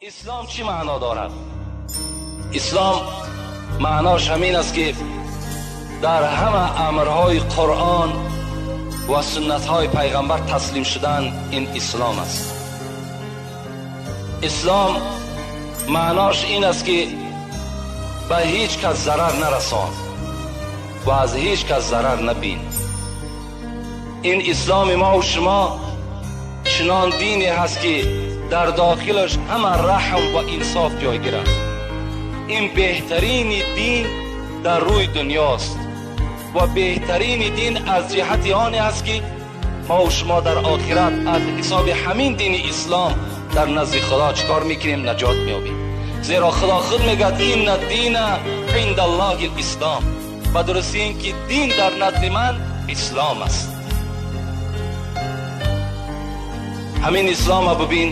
Ислом чӣ маъно дорад? Ислом маънош ҳамин аст, ки дар ҳама амрҳои Қуръон ва суннатҳои пайғамбар таслим шудан, ин ислом аст. Ислом маънош ин аст, ки ба ҳеҷ кас зарар нарасон ва аз ҳеҷ кас зарар набин. Ин исломи мо шумо чунон дине ҳаст, ки дар дохилаш ҳама раҳм ва инсоф ҷойгир аст. Ин беҳтарини дин дар рӯи дунёст ва беҳтарини дин аз ҷиҳати оне аст, ки мо шумо дар охират аз ҳисоби ҳамин дини ислом дар назди Худо чӣ кор мекунем? Наҷот меёбем. Зеро Худо худ мегӯяд: «Инна дина индаллоҳи ислом». Ба дурустӣ ин ки дин дар назди ман ислом аст. Ҳамин ислома бибин.